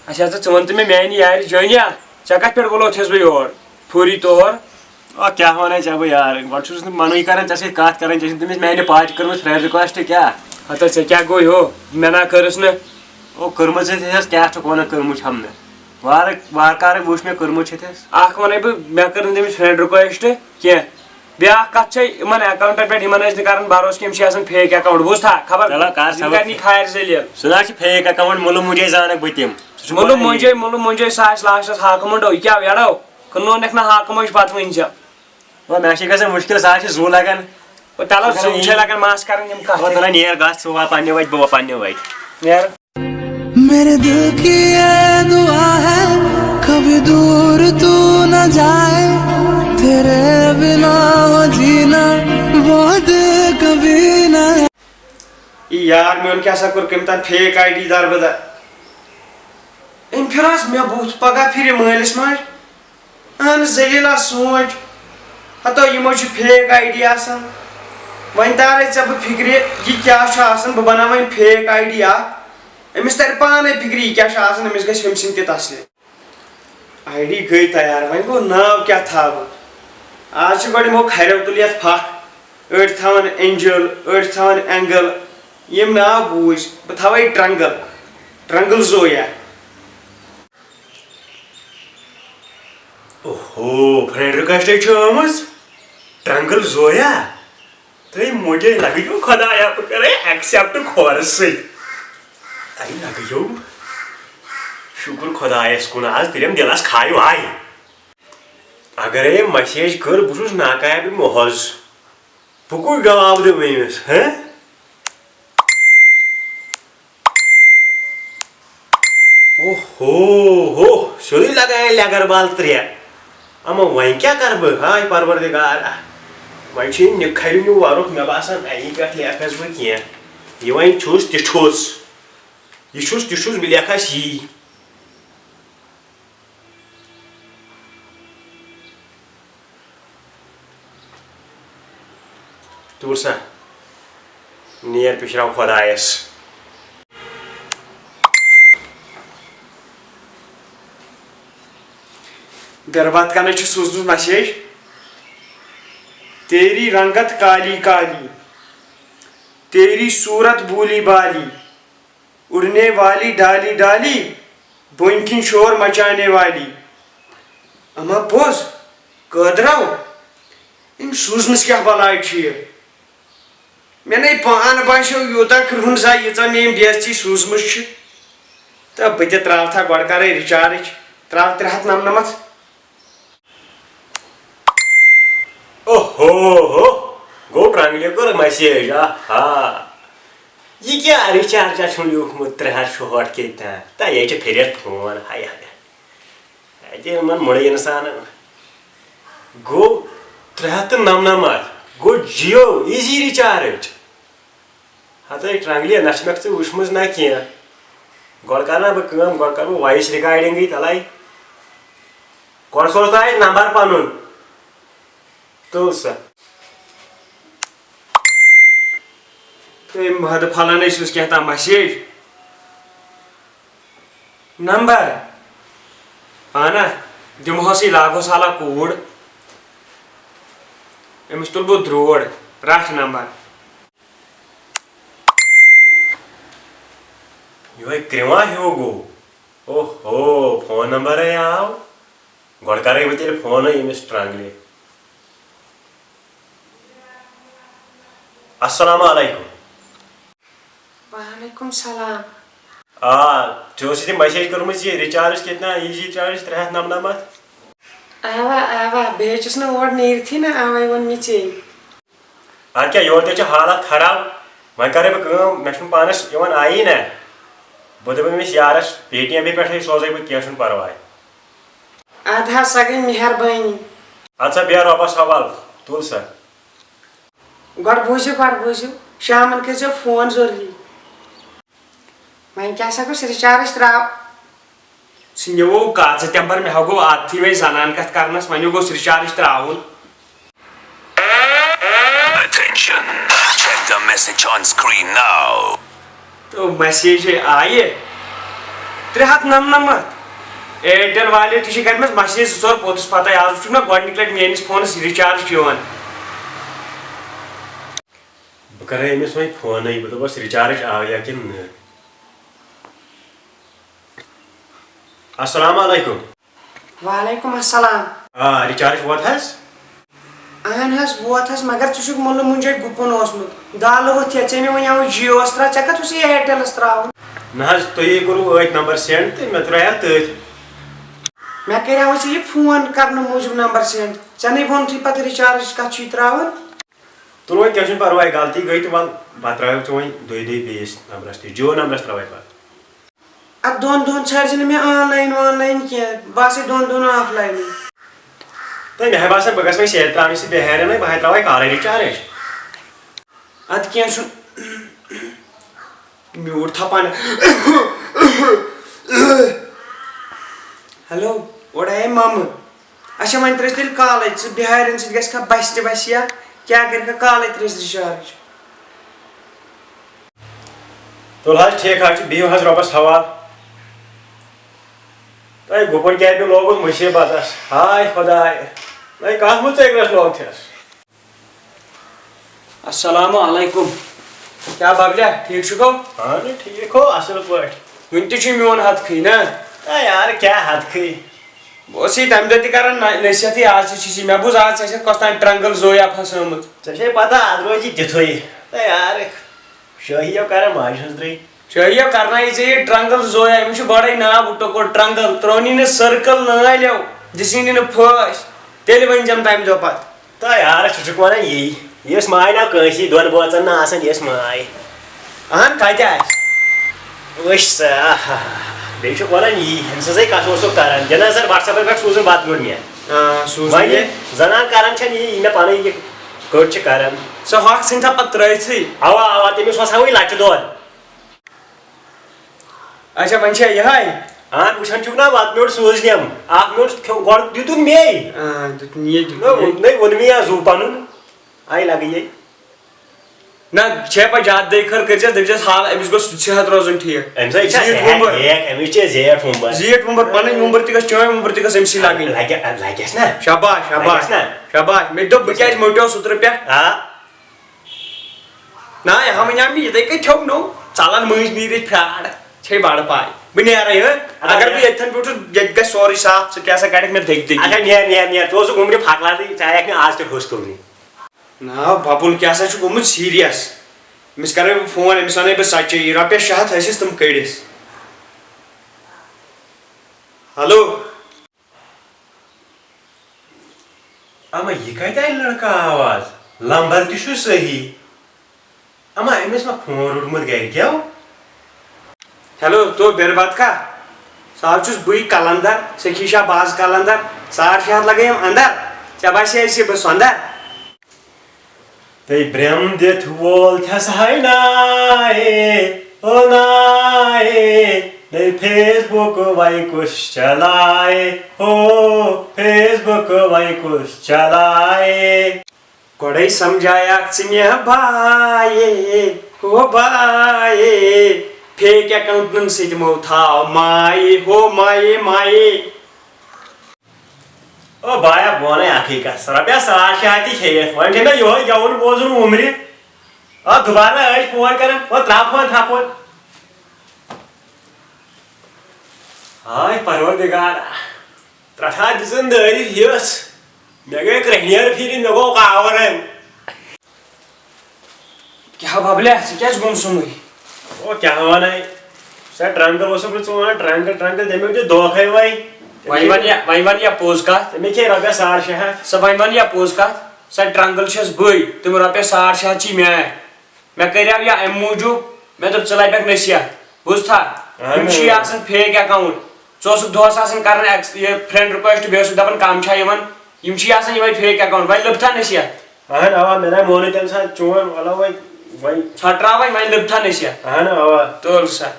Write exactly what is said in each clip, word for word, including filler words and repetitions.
اچھا، ژٕ، ژٕ وَن تہٕ مےٚ، میانہِ یارِ جٲنیا، ژےٚ کَتھ پٮ۪ٹھ بُلوتھس بہٕ یور؟ فوری طور۔ آ، کیٛاہ وَنَے ژےٚ بہٕ یار، گۄڈٕ چھُس نہٕ مَنٕے کَران ژےٚ سۭتۍ کَتھ کَرٕنۍ، ژےٚ چھُنہٕ تٔمِس میانہِ پارٹی کٔرمٕژ friend request کیٛاہ؟ ہَتہٕ ژےٚ کیٛاہ گوٚو ہیو؟ مےٚ نا کٔرٕس نہٕ۔ او، کٔرمٕژ چھےٚ تٔمِس، کیٛاہ چھُکھ وَنان کٔرمٕژ چھَم نہٕ؟ وارٕ، وارٕ کارٕے وٕچھ مےٚ کٔرمٕژ چھےٚ تٔمِس۔ اَکھ وَنَے بہٕ، مےٚ کٔر نہٕ تٔمِس friend request کینٛہہ۔ بیٛاکھ کَتھ چھےٚ، یِمَن accountن پٮ۪ٹھ، یِمَن ٲسۍ نہٕ کَران بھروسہٕ کینٛہہ، یِم چھِ آسان fake account، بوٗزتھا؟ خبر چلو، کَر یِم سبق؟ کَرنی خارِ ذٔلیل۔ سُہ نہ حظ چھُ fake account، مُلہٕ مُنجے زانَکھ بہٕ تِم۔ سُہ چھُ مُلہٕ پانَے مُنجے، مُلہٕ مُنجے، سُہ آسہِ lastس ہاکہٕ مُنڈو، یہِ کیٛاہ ویڑو؟ کٕنو نکھ نہ ہاکہٕ مُنج پتہٕ وٕنۍ ژےٚ۔ وۄنۍ مےٚ چھِ گژھان مُشکِل، سُہ حظ چھِ زُو لگان۔ وۄنۍ تلو، سُہ زُو چھے لگان مس کرٕنۍ یِم کتھ۔ وۄنۍ تلو نیر گژھ ژٕ وۄنۍ پننہِ وتہِ، بہٕ وۄنۍ پننہِ وتہِ۔ نیر۔ میرے دل کی یہ دعا ہے، کبھی دور تو نہ جائے، تیرے بنا ہو جینا، وہ دل کبھی نہ۔ یہِ یار میون کیٛاہ سا کوٚر کٔمۍ تام fake ID دربدر۔ أمۍ پھِر حظ مےٚ بُتھ، پگاہ پھِرِ مٲلِس ماجہِ۔ اہن ذلیلہ سونٛچ، ہتو یِمو چھِ fake ID آسان۔ وۄنۍ تارے ژےٚ بہٕ فِکرِ، یہِ کیٛاہ چھُ آسان، بہٕ بناوٕ وۄنۍ fake ID اکھ۔ أمِس ترِ پانے فِکرِ، یہِ کیٛاہ چھُ آسان، أمِس گژھِ ہُمۍ سٕنٛدۍ تہِ تسلہِ۔ ID گٔے تیار، وۄنۍ گوٚو ناو کیٛاہ تھاوٕ؟ آز چھِ گۄڈٕ یِمو کھرٮ۪و تُلۍ یتھ پھکھ، أڑۍ تھاوان Angel، أڑۍ تھاوان Angle، یِم ناو بوٗزۍ بہٕ تھاوے Trungle، Trungle Zoya۔ اوہو، friend request چھِ آمٕژ، Trungle Zoya۔ تہٕ موجے لگیو خدایا، بہٕ کرے accept کھورٕ سۭتۍ۔ اے لگیو۔ شُکُر خدایس کُن، آز تیٚلہِ دِلس کھایہِ وایہِ۔ اگرے message کٔر، بہٕ چھُس ناکامہِ محض۔ بہٕ کُس جواب دِمہٕ أمِس، ہہ؟ اوہو ہو، سیوٚدُے لگایے لیٚگَر بال ترٛےٚ۔ اما وۄنۍ کیٛاہ کرٕ بہٕ؟ ہاے پروردگارا، وۄنۍ چھُ یہِ نِکھرِ نیوٗ وَرُکھ، مےٚ باسان اَمی پٮ۪ٹھ لیکھس بہٕ کینٛہہ۔ یہِ وۄنۍ چھُس تہِ چھُس، یہِ چھُس تہِ چھُس، بہٕ لیکھس یی۔ تُل سا، نیر پِشراو خۄدایَس۔ دربات کنے چھُ سوٗزمٕژ message، تیری رنگت کالی کالی، تیری صورت بولی بالی، اڑنے والی ڈالی ڈالی، بونۍ کِنۍ شور مچانے والی۔ اما پوٚز، قٲدرو، أمۍ سوٗزمٕژ کیٛاہ بلاے چھِ یہِ؟ مےٚ نے پانہٕ باسیو یوٗتاہ کرٛہُن زا ییٖژاہ مےٚ أمۍ بے عزتی سوٗزمٕژ چھِ۔ تہٕ بہٕ تہِ ترٛاوتھا گۄڈٕ کرے recharge، ترٛاو ترٛےٚ ہَتھ نَمنَمَتھ۔ اوہو ہو، گوٚو ٹرٛنٛگلہِ کٔر message، آہا۔ یہِ کیٛاہ rechargeا چھُن لیوٗکھمُت ترٛےٚ ہَتھ شُہٲٹھ کے تام؟ تہٕ یے چھِ پھِرِتھ phone، ہاے ہاے۔ اَتہِ یِمَن مُڑٕ اِنسانَن۔ گوٚو ترٛےٚ ہَتھ تہٕ نَمنَمَتھ، گوٚو Jio easy recharge۔ ہتٕے ٹرٛنٛگلہِ، نہ چھِ مےٚ ژٕ وٕچھمٕژ نہ کینٛہہ۔ گۄڈٕ کَرٕ نا بہٕ کٲم، گۄڈٕ کَرٕ بہٕ voice recordingٕے تَلَے۔ گۄڈٕ سوز تہٕ اَسہِ number پَنُن۔ تُل سا۔ تٔمۍ ہَدٕ پھلٲنَے سوٗز کینٛہہ تام message۔ Number؟ پانہ دِمہوسٕے، لاگہوس حالہ کوٗڑ۔ أمِس تُلہٕ بہٕ درٛوڑ۔ رَٹھ number۔ یِہوٚے کرٛٮ۪واں ہیوٗ گوٚو۔ اوہو، phone numberے آو۔ گۄڈٕ کَرَے بہٕ تیٚلہِ فونٕے أمِس ٹرٛنٛگلہِ۔ السلام علیکم۔ وعلیکم سلام۔ آ، ژےٚ اوسُے تٔمۍ message کٔرمٕژ یہِ recharge کِتنا، easy recharge ترٛےٚ ہَتھ نَمنَمَتھ۔ اوا، اوا، بہٕ ہیٚچِس نہٕ اور نیٖرتھٕے نہ، اوے ووٚن مےٚ ژےٚ۔ اَدٕ کیٛاہ، یورٕ تہِ چھِ حالت خراب۔ وۄنۍ کَرَے بہٕ کٲم، مےٚ چھُنہٕ پانَس یِوان آیی نہ۔ بہٕ دَپہٕ أمِس یارَس، Paytmٕے پٮ۪ٹھَے سوزَے بہٕ، کینٛہہ چھُنہٕ پَرواے۔ اَدٕ حظ، سۄ گٔے مہربٲنی۔ اَدٕ سا بیٚہہ رۄبَس حوالہٕ، تُل سا۔ گۄڈٕ بوٗزِو، گۄڈٕ بوٗزِو، شامَن کٔرۍزیو phone ضروٗری۔ وۄنۍ کیٛاہ سا گوٚژھ recharge ترٛاو-؟ ژٕ نِوو کَتھ، ژٕ تَمہِ پَتہٕ مےٚ ہا گوٚو عادتھٕے وۄنۍ زَنان کَتھ کَرنَس، وۄنۍ گوٚژھ recharge ترٛاوُن۔ Attention, check the message on screen now. تہٕ message آیہِ۔ ترٛےٚ ہَتھ نَمنَمَتھ۔ ایرٹیل والے تہِ چھِ کَرِمَژ مسیج زٕ ژور پوٚتُس پَتَے۔ آز وٕچھُکھ مےٚ گۄڈٕنِکۍ لَٹہِ میٛٲنِس فونَس رِچارٕج یِوان۔ بہٕ کَرَے أمِس وۄنۍ فونٕے، بہٕ دَپَس رِچارٕج آو یا کِنہٕ نہٕ۔ السلام علیکم۔ وعلیکم السلام۔ آ، رِچارٕج ووت حظ؟ اہن حظ، ووت حظ، مگر ژٕ چھُکھ مُلہٕ مُنجے گُپُن اوسمُت۔ دالہٕ ؤتھۍ یا، ژےٚ مےٚ وَنیٛاوُ جِیوَس ترٛاو، ژےٚ کَتھ اوسُے اِیَرٹیلَس ترٛاوُن؟ نہ حظ، تُہی کوٚروٕ أتھۍ نمبر سینڈ تہٕ مےٚ ترٛایو تٔتھۍ۔ مےٚ کَریٛاو ژےٚ یہِ فون کرنہٕ موٗجوٗب نمبر سینڈ، ژےٚ نَے ووٚنتھٕے پَتہٕ رِچارٕج کَتھ چھُے ترٛاوُن۔ تُلہٕ وۄنۍ، کینٛہہ چھُنہٕ پَرواے، غلطی گٔے تہٕ وَلہٕ بہٕ ترٛاوو ژےٚ وۄنۍ دۄیہِ دۄہہِ بیٚیِس نمبرَس تہِ، جِیو نمبرَس ترٛاوَے پَتہٕ۔ اَتھ دۄن دۄہَن ژھانٛڈزِ نہٕ مےٚ آن لاین وان لاین کینٛہہ، بہٕ آسَے دۄن دۄہَن آف لاینٕے۔ تہٕ مےٚ ہا باسان، بہٕ گژھٕ وۄنۍ سیرِ ترٛاونہِ سۭتۍ بِہارِ، وۄنۍ بہٕ ہا ترٛاوَے کالَے رِچارٕج۔ اَدٕ کینٛہہ چھُنہٕ، میوٗٹھ تھَپان۔ ہیلو، اورٕ آیے مَمہٕ۔ اچھا، وۄنۍ ترٛٲیزِ تیٚلہِ کالَے، ژٕ بِہارٮ۪ن سۭتۍ گژھِ کھا بَسہِ تہِ وَسہِ یا کیٛاہ کَرِ کھا، کالَے ترٛٲیزِ رِچارٕج۔ تُل حظ، ٹھیٖک حظ چھُ، بِہِو حظ رۄبَس حوال۔ تۄہہِ گُپن کیٛازِ پیوٚو لوگُن مُصیٖبتَس؟ ہاے خۄداے، تۄہہِ کَتھ منٛز ژٔگرَس لوگتھَس؟ السلام علیکم۔ کیٛاہ ببلیا، ٹھیٖک چھُکھو؟ اہن ٹھیٖک ہو، اَصٕل پٲٹھۍ۔ وُنہِ تہِ چھُے میون ہتکھٕے نا؟ ہے یارٕ، کیٛاہ ہتکھٕے؟ بہٕ اوسُس یہِ تَمہِ دۄہ تہِ کران نہ-، نصیحتٕے، آز تہِ چھُس یہِ۔ مےٚ بوٗز آز ژےٚ چھَکھ کۄس تام ٹرٛنٛگل زویا پھسٲمٕژ۔ ژےٚ چھے پتہ، اَتھ روزِ تِتھُے۔ ہے یارٕ، شٲہی یو کران ماجہِ ہٕنٛز درٕے۔ شٲہی یو کرناوِ ژےٚ یہِ ٹرٛنٛگل زویا، أمِس چھُ گۄڈَے ناو ٹۄکُر ٹرٛنٛگل، ترٛٲونی نہٕ سٔرکل نٲلۍ یو، دِژٕنی نہٕ پھٲسۍ، تیٚلہِ ؤنۍ زٮ۪م تَمہِ دۄہ پتہٕ۔ تہٕ یارٕ، ژٕ چھُکھ وَنان یی، یہِ ٲس ماے ناو کٲنٛسی دۄن بٲژَن نہٕ آسان، یہِ ٲس ماے۔ اہن، کَتہِ آسہِ؟ أچھ سا، آہا۔ بیٚیہِ چھُکھ وَنان یی، أمۍ سٕنٛزٕے کَتھ اوسُکھ کَران۔ دِ نظر WhatsApp-َس پٮ۪ٹھ سوٗزُن بَتہٕ میوٚنٛڈ مےٚ۔ آ، سوٗز وۄنۍ مےٚ۔ زَنان کَران چھَنہٕ یی، یہِ مےٚ پَنٕنۍ یہِ کٔٹ چھِ کَران۔ سۄ ہۄکھ ژھٕنہِ تھا پَتہٕ ترٛٲیتھٕے۔ اَوا، اَوا، تٔمِس اوس ہاوٕے لَچہِ دۄد۔ اچھا، وۄنۍ چھا یِہے؟ اہن، وٕچھان چھُکھ نا، وَتہٕ میوٚنٛڈ سوٗزنٮ۪م۔ اَکھ میوٚنٛڈ کھیوٚو، گۄڈٕ دیُتُن مے۔ آ، دیُتُن یے، دیُتُن نہ، یے۔ ووٚن-، نَے ووٚن مے یا زُو پَنُن۔ آے لَگہٕ یے۔ نہ، چھے پَتہٕ زیادٕ دٔے خٲر کٔرۍزٮ۪س، دٔپۍزٮ۪س حال أمِس گوٚژھ صحت روزُن ٹھیٖک۔ أمِس ہے چھا زیٖٹھ صحت وُمبر۔ ٹھیٖک، أمِس چھے زیٹھ وُمبر۔ زیٖٹھ وُمبر، پَنٕنۍ وُمبر تہِ گٔژھ چٲنۍ وُمبر تہِ گٔژھ أمۍ سٕے لَگٕنۍ۔ لَگہِ-، لَگٮ۪س نا۔ شاباش، شاباش۔ لَگٮ۪س نا۔ شاباش۔ مےٚ تہِ دوٚپ بہٕ کیٛازِ مٔٹیوس اوترٕ پٮ۪ٹھ۔ آ۔ نہ، یہِ ہا وَنیٛام مےٚ یِتھَے کٔنۍ کھیوٚم نوٚو۔ ژَلان مٔنٛزۍ نیٖرِتھ پھرٛاڑ۔ چھے بَڑٕ پَے۔ بہٕ نیرَے، ہہ؟ اَدٕ اگر بہٕ نیرٕ۔ ییٚتھَن بیوٗٹھُس، ییٚتہِ گژھِ سورُے صاف، ژٕ کیٛاہ سا کَڑَکھ مےٚ دٔگۍ دٔگۍ۔ اَدٕ نیرٕ، نیرٕ، نیرٕ۔ ژٕ اوسُکھ وُمرِ پھَکلان تہٕ ژٕ آیَکھ مےٚ آز تہِ حوصہٕ تُلنہِ۔ نا، بَبُل کیٛاہ سا چھُ گوٚمُت serious؟ أمِس کَرَے بہٕ فون، أمِس وَنَے بہٕ سَچٲیی، رۄپیَس شےٚ ہَتھ ٲسِس، تِم کٔڑِس۔ ہیلو۔ اما، یہِ کتہِ آیہِ لڑکہٕ آواز؟ لمبر تہِ چھُ صحیح۔ اما، أمِس ما فون روٚٹمُت گرِکیو؟ ہیلو، تو بیربتکا، سا چھُس بٕے قلندر، سخی شاہ باز قلندر، ساڑ شےٚ ہتھ لگٲیِم اندر، ژےٚ باسے اَسہِ بہٕ سۄندر؟ تہٕ برٛم دِتھ وول تھٮ۪س ہاے ناے، او ناے، نَے Facebook وَے کُس چلایہِ، ہو، Facebook وَے کُس چلایہِ۔ گۄڈَے سمجھایاکھ ژٕ مےٚ بایے، ہو بایے، fake accountن سۭتۍ مو تھاو مایہِ، ہو مایہِ، مایہِ۔ او بایا، بہٕ وَنے اَکٕے کَتھ، رۄپیَس ساڑ شےٚ ہَتھ تہِ کھیٚیَکھ، وۄنۍ چھےٚ مےٚ یِہوٚے گٮ۪وُن بوزُن وُمرِ۔ آ، دُبارٕ ٲسۍ فون کران، وۄنۍ ترٛاو فون، تھاو فون۔ ہاے پروردگار، ترٛٹھا دِژٕن دٲرِتھ یٔژھ، مےٚ گٔے کرٛیٚہنیر پھیٖرِتھ، مےٚ گوٚو کاوُر۔ کیٛاہ ببلیا، ژٕ کیٛازِ گوٚمسُمٕے؟ او، کیٛاہ وَنَے؟ سۄ ٹرٛنٛگل اوسُکھ نہٕ ژٕ وَنان، ٹرٛنٛگل، ٹرٛنٛگل، تٔمۍ دیُت دھوکھَے وۄنۍ۔ وۄنۍ وَن یا، وۄنۍ وَن یا پوٚز کَتھ۔ تٔمۍ کھے رۄپیَس ساڑ شےٚ ہَتھ۔ سۄ وۄنۍ وَن یا پوٚز کَتھ، سۄ ٹرٛنٛگل چھَس بٕے، تِم رۄپیَس ساڑ شےٚ ہَتھ چھی میٛانہِ۔ مےٚ کریو یہِ امہِ موٗجوٗب، مےٚ دوٚپ ژٕ لَبَکھ نصیحت، بوٗزتھا؟ اہن۔ یِم چھِ آسان fake account۔ ژٕ اوسُکھ دۄہَس آسان کران ایکس-، یہِ friend request، بیٚیہِ اوسُکھ دَپان کَم چھا یِوان۔ یِم چھِ آسان یِمَے fake account۔ وۄنۍ لٔبتھا نصیحت؟ اہن، اوا، مےٚ نہ مونُے تَمہِ ساتہٕ چون، وَلہٕ وۄنۍ، وۄنۍ۔ ژھۄٹراو وۄنۍ، وۄنۍ لٔبتھا نصیحت۔ اہن، اوا۔ تُل سا۔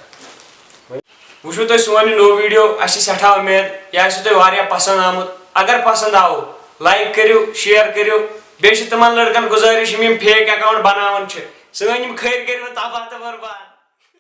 وٕچھِو تُہۍ سون یہِ نوٚو video، اَسہِ چھِ سٮ۪ٹھاہ اُمید یہِ آسِوٕ تۄہہِ واریاہ پسنٛد آمُت۔ اگر پسنٛد آو، like کٔرِو، share کٔرِو۔ بیٚیہِ چھِ تِمن لٔڑکن گُزٲرِش، یِم یِم fake account بناوان چھِ۔ سٲنۍ یِم کھٔرۍ کٔرِو تباہ تہٕ برباد۔